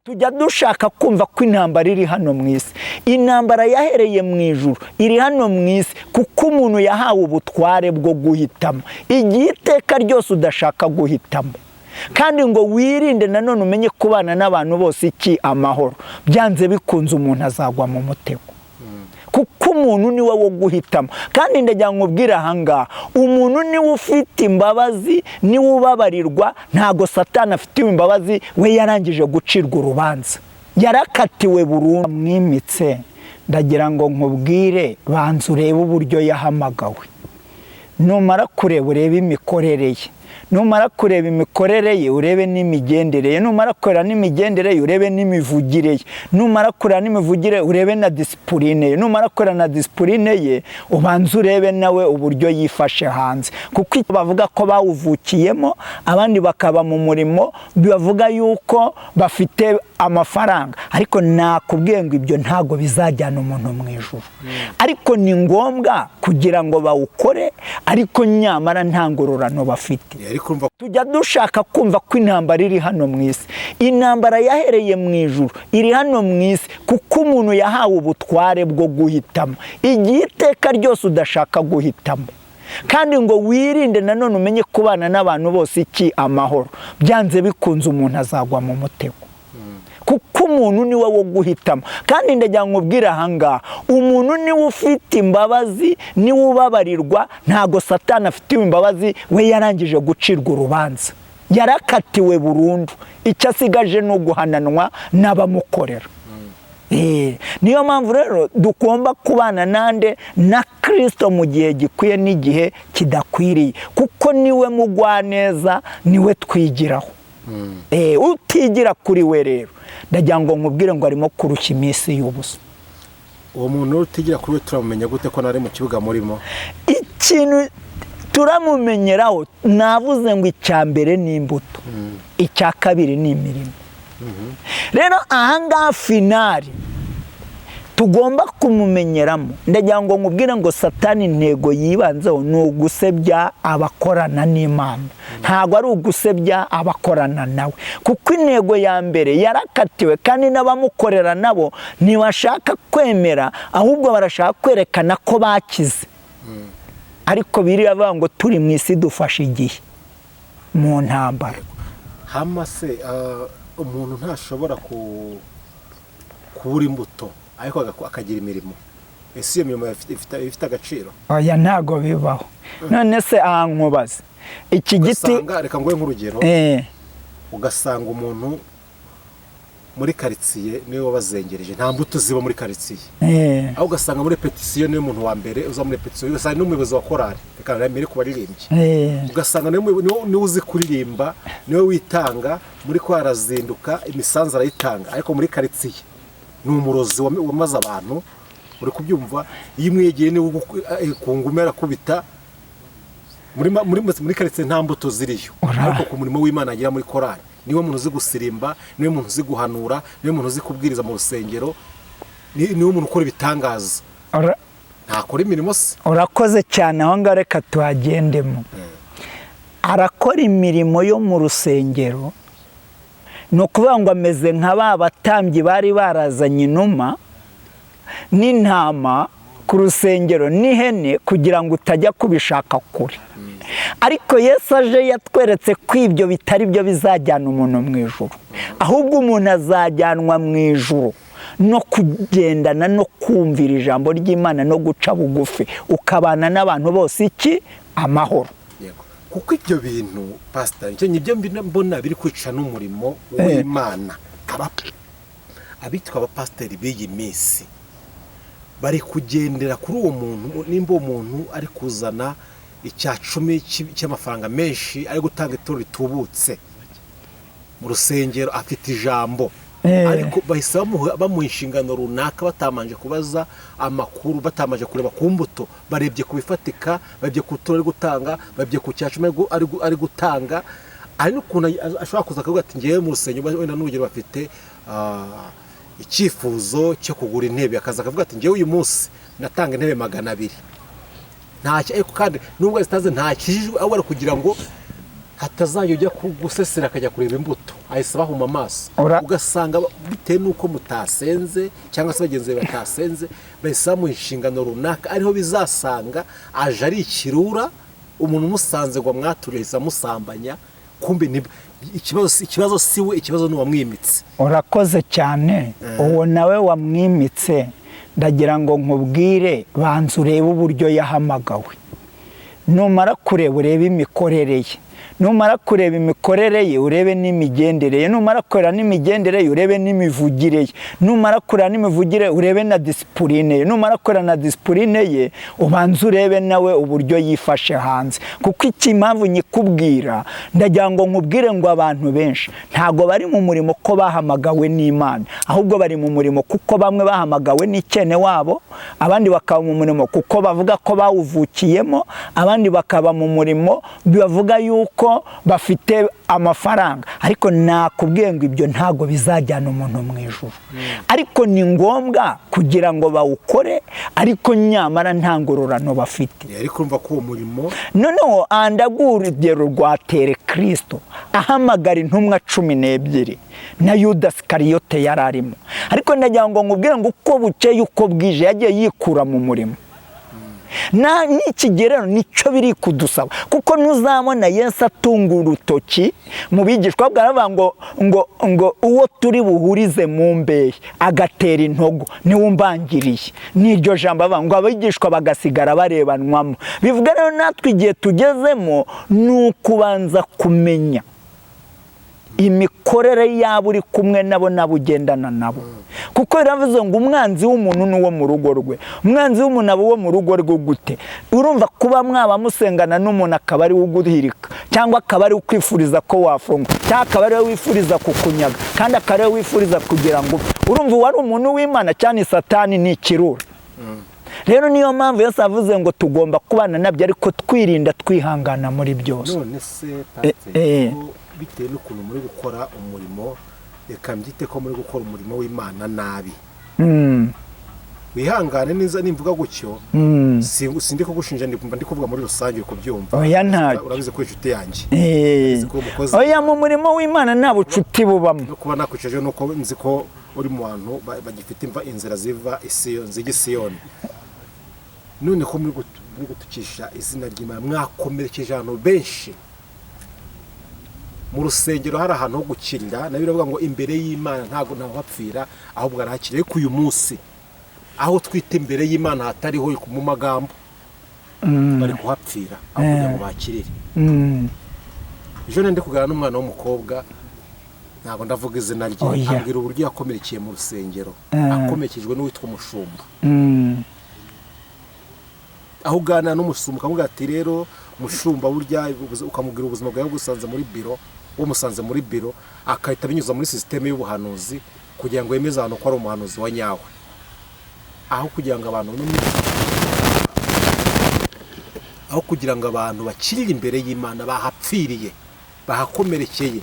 Tujya dushaka kumva ko intambara iri hano mu isi. Intambara yahereye mu ijuru, iri hano mu isi, kuko umuntu yahawe ubutware bwo guhitamo. Igihe iteka ryose udashaka guhitamo kandi ngo wirinde nanone umenye kubana n'abantu bose iki amahoro, byanze bikunze umuntu azagwa mu mutego, kuko umuntu niwe wo guhitamo. Kandi ndagira ngo ubwire ahangaha, umuntu niwe ufite imbabazi, niwe ubabarirwa. Ntago Satani afitiwe imbabazi, we yarangije gucirwa urubanza, yarakatiwe burundu. Mwimitse, ndagira ngo nkubwire, banza urebe uburyo yahamagawe. Numara kureba, urebe imikorere ye. Numara kureba imikorere ye, urebe n'imigendere ye. Numara kureba n'imigendere ye, urebe n'imivugire ye. Numara kureba n'imivugire, urebe na discipline ye. Numara kureba na discipline ye, ubanze urebe nawe uburyo yifashe hanze, kuko bavuga ko bawuvukiyemo, abandi bakaba mu murimo, bavuga yuko bafite amafaranga. Ariko nakubwiye ngo ibyo ntabwo bizajyana umuntu mu ijuru. Ariko ni ngombwa kugira ngo bawukore, ariko nyamara nta ngororano bafite. Ariko urumva. Tujya dushaka kumva ko intambara iri hano mu isi. Intambara yahereye mu ijuru, iri hano mu isi, kuko umuntu yahawe ubutware bwo guhitamo. Igihe iteka ryose udashaka guhitamo kandi ngo wirinde nanone umenye kubana n'abantu bose iki amahoro, byanze bikunze umuntu azagwa mu mutego, kuko umuntu niwe wo guhitamo. Kandi ndagira ngo ubwire ahangaha, umuntu niwe ufite imbabazi, niwe ubabarirwa. Ntago Satani afitiwe imbabazi, we yarangije gucirwa urubanza, yarakatiwe burundu. Icyo asigaje ni uguhananwa n'abamukorera. Niyo mpamvu rero tugomba kubana nande? Na Kirisito, mu gihe gikwiye n'igihe kidakwiriye, kuko niwe mugwaneza, niwe twigiraho. Utigira kuri we rero, ndagira ngo nkubwire ngo arimo kurushya iminsi y'ubusa. Uwo muntu utigira kuri we turamumenya gute ko nari mu kibuga murimo? Ikintu turamumenyeraho, navuze ngo icya mbere ni imbuto, icya kabiri ni imirimo. Rero ahangaha finally tugomba kumumenyeramo, ndagira ngo nkubwire ngo Satani intego yibanzeho ni ugusebya abakorana n'Imana, ntabwo ari ugusebya abakorana nawe, kuko intego ya mbere yarakatiwe, kandi n'abamukorera nabo ntibashaka kwemera, ahubwo barashaka kwerekana ko bakize. Ariko biriya bavuga ngo turi mu isi, dufashe igihe mu ntambara. Hama se umuntu ntashobora kubura imbuto ariko akagira imirimo? Ese iyo mirimo ifite agaciro? Oya, ntago bibaho. None se aha nkubaze, iki giti Ugasanga, reka nguhe nk'urugero, ugasanga umuntu muri karitsiye niwe wabazengereje, nta mbuto ziba muri karitsiye, aho ugasanga muri répétition niwe muntu wa mbere uza muri répétition, ugasanga n'umuyobozi wa korali, reka mbere ku baririmbyi, ugasanga niwe uzi kuririmba, niwe witanga muri korali, arazinduka, imisanzu arayitanga, ariko muri karitsiye ni umurozi wamaze abantu. Uri kubyumva? Iyo umwegeye niwe ku ngumi arakubita. Muri karitsiye nta mbuto ziriyo, ariko ku murimo w'Imana agira muri korali, niwe muntu uzi gusirimba, niwe muntu uzi guhanura, niwe muntu uzi kubwiriza mu rusengero, niwe muntu ukora ibitangaza. Ntakora imirimo se? Urakoze cyane. Aho ngaho reka tuhagendemo. Arakora imirimo yo mu rusengero, ni ukuvuga ngo ameze nka ba batambyi bari barazanye inuma n'intama ku rusengero n'ihene kugira ngo utajya kubishaka kure. Ariko Yesu aje yatweretse ko ibyo bitari byo bizajyana umuntu mu ijuru, ahubwo umuntu azajyanwa mu ijuru no kugendana no kumvira ijambo ry'Imana no guca bugufi, ukabana n'abantu bose iki? Amahoro. Yego, kuko ibyo bintu, pasita, nicyo nibyo mbona biri kwica n'umurimo w'Imana. Abitwa abapasiteri b'iyi minsi bari kugendera kuri uwo muntu. Nimba uwo muntu ari kuzana icya cumi cy'amafaranga menshi, ari gutanga ituro ritubutse mu rusengero, afite ijambo, ariko bahise bamuha inshingano runaka batamanje kubaza amakuru, batamanje kureba ku mbuto. Barebye ku bifatika, barebye ku turo ari gutanga, barebye ku cya cumi ari gutanga. Hari n'ukuntu ashobora kuza akavuga ati: "Ngewe mu rusengero," wenda n'urugero, bafite icyifuzo cyo kugura intebe, akaza akavuga ati: "Ngewe uyu munsi natanga intebe 200." Ntacyo, ariko kandi nubwo zitaze ntakijijwe, ahubwo ari kugira ngo hatazajya ujya gusesera akajya kureba imbuto. Ahise abahuma amaso, ugasanga bitewe n'uko mutasenze cyangwa se bagenzi be batasenze, bahise bamuha inshingano runaka, ariho bizasanga aje ari ikirura. Umuntu umusanze ngo amwature, ahise amusambanya. Kumbe ikibazo si we, ikibazo ni uwamwimitse. Urakoze cyane. Uwo nawe wamwimitse, ndagira ngo nkubwire: banza urebe uburyo yahamagawe. Numara kureba, urebe imikorere ye. Numara kureba imikorere ye, urebe n'imigendere ye. Numara kureba n'imigendere ye, urebe n'imivugire ye. Numara kureba n'imivugire ye, urebe na discipline ye. Numara kureba na discipline ye, ubanze urebe nawe uburyo yifashe hanze. Kuko iki impamvu nyikubwira, ndagira ngo nkubwire ngo abantu benshi ntabwo bari mu murimo ko bahamagawe n'Imana, ahubwo bari mu murimo kuko bamwe bahamagawe n'ikene wabo, abandi bakaba mu murimo kuko bavuga ko bawuvukiyemo, abandi bakaba mu murimo bavuga yuko bafite amafaranga. Ariko nakubwiye ngo ibyo ntabwo bizajyana umuntu mu ijuru. Ariko ni ngombwa kugira ngo bawukore, ariko nyamara nta ngororano bafite. Ariko urumva ko uwo murimo Noneho andaguha urugero rwa tere Kirisito ahamagara intumwa 12, na Yuda Sikariyote yari arimo. Ariko ndagira ngo nkubwire ngo uko bukeye, uko bwije, yagiye yikura mu murimo. Na n'iki gihe rero nicyo biri kudusaba, kuko ntuzabona Yesu atunga urutoki mu bigishwa bwe aravuga ngo uwo turi buhurize mu mbehe agatera intogo niwe umbangiriye. N'iryo jambo avuga ngo abigishwa bagasigara barebanwamo. Bivuga rero natwe igihe tugezemo ni ukubanza kumenya imikorere yabo uri kumwe nabo, nabo ugendana nabo, kuko biravuze ngo umwanzi w'umuntu ni uwo mu rugo rwe. Umwanzi w'umuntu aba uwo mu rugo rwe gute? Urumva kuba mwaba musengana n'umuntu akaba ari we uguhirika, cyangwa akaba ari we ukwifuriza ko wafungwa, cyangwa akaba ari we wifuriza kukunyaga, kandi akaba ari we wifuriza kugira ngo upfe. Urumva uwo ari umuntu w'Imana cyane? Satani ni ikirura. Rero niyo mpamvu Yesu avuze ngo tugomba kubana nabyo, ariko twirinda, twihangana muri byose. None se pasiteri, ko bitewe n'ukuntu muri gukora umurimo, reka mbyite ko muri gukora umurimo w'Imana nabi, wihangane neza nimvuga gutyo, sindi kugushinja, ndi kuvuga muri rusange, uri kubyumva. Oya, ntacyo. Urabizi ko inshuti yanjye ko umukozi Oya, mu murimo w'Imana nta bucuti bubamo. No kuba nakwicaje nuko nzi ko uri mu bantu bagifite imva inzira ziva Isiyoni zijya Isiyoni. None ko muri gutukisha izina ry'Imana, mwakomerekeje abantu benshi mu rusengero. Hari ahantu ho gukirira, nabyo biravuga ngo imbere y'Imana ntabwo ntawuhapfira, ahubwo arahakira. Ariko uyu munsi aho twita imbere y'Imana hatariho mu magambo, bari kuhapfira aho kugira ngo bakirire. Ejo nari ndi kuganira n'umwana w'umukobwa, ntabwo ndavuga izina rye, Oya. ambwira uburyo yakomerekeye mu rusengero, akomerekejwe n'uwitwa umushumba. Aho uganira n'umushumba ukamubwira ati: "Rero mushumba, burya," ukamubwira ubuzima bwawe busanze muri biro, umusanze muri biro, agahita abinyuza muri système y'ubuhanuzi kugira ngo yemeze abantu ko ari umuhanuzi wa nyawe, aho kugira ngo abantu no aho kugira ngo abantu bakirire imbere y'Imana, bahapfiriye, bahakomerekeye.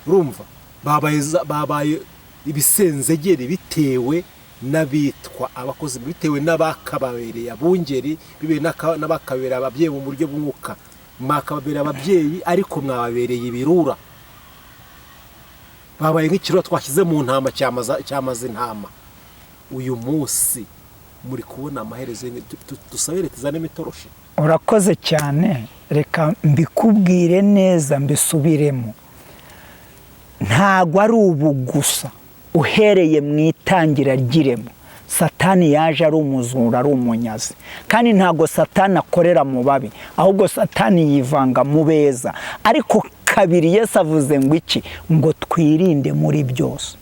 Urumva babaye ibisenzegeri bitewe n'abitwa abakozi, bitewe n'abakababereye abungeri, bitewe n'abakabereye ababyeyi mu buryo bw'umwuka. Mwakababereye ababyeyi, ariko mwababereye ibirura. Babaye nk'ikirura twashyize mu ntama cyamaze intama. Uyu munsi muri kubona amaherezo dusabe leta izane imitoroshi. Urakoze cyane. Reka mbikubwire neza, mbisubiremo: ntabwo ari ubu gusa. Uhereye mu itangira ry'irema, Satani yaje ari umuzura, ari umunyazi. Kandi ntabwo Satani akorera mu babi, ahubwo Satani yivanga mu beza. Ariko kabiri Yesu avuze ngo iki? Ngo twirinde muri byose.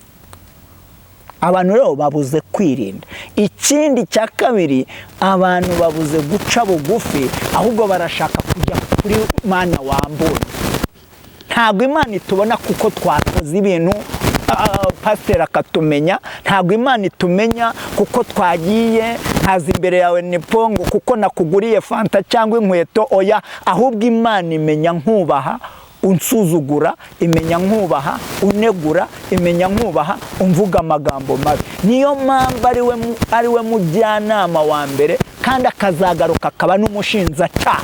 Abantu rero babuze kwirinda. Ikindi cya kabiri, abantu babuze guca bugufi, ahubwo barashaka kujya kuri Mana wambonye. Ntabwo Imana itubona kuko twakoze ibintu, pasiteri akatumenya. Ntabwo Imana itumenya kuko twagiye nkaza imbere yawe nipongo, kuko nakuguriye fanta cyangwa inkweto. Oya, ahubwo Imana imenya nkubaha unsuzugura, imenya nkubaha unegura, imenya nkubaha umvuga amagambo mabi. Niyo mpamvu ari we mujyanama wa mbere, kandi akazagaruka akaba n'umushinzacyaha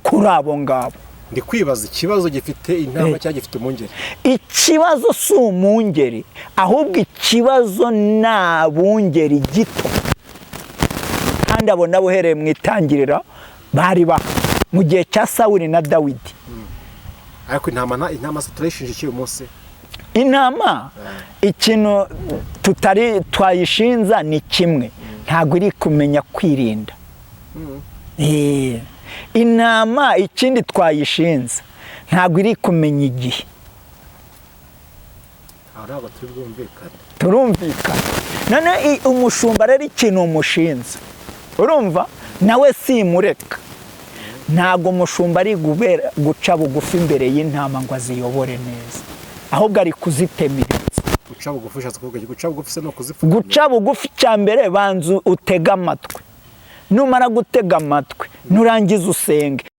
kuri abo ngabo. Ndi kwibaza ikibazo gifite intama cyangwa gifite umwungeri. Ikibazo si umwungeri, ahubwo ikibazo ni abungeri gito, kandi abo nabo uhereye mu itangiriro bari ba mu gihe cya Sawuli na Dawidi. Ariko intama intama se turayishinja iki uyu munsi? Intama, ikintu tutari twayishinza ni kimwe: ntabwo iri kumenya kwirinda. Intama, ikindi twayishinza, ntabwo iri kumenya igihe. Aho ntabwo turi bwumvikane. Turumvikana. None umushumba rero, ikintu umushinze, urumva nawe simureka, ntabwo umushumba ari guca bugufi imbere y'intama ngo aziyobore neza, ahubwo ari kuzitema ibitsi. Guca bugufi ushatse kuvuga iki? Guca bugufi se ni ukuzipfukamira? Guca bugufi, cya mbere banza utege amatwi. Numara gutega amatwi, nurangiza usenge.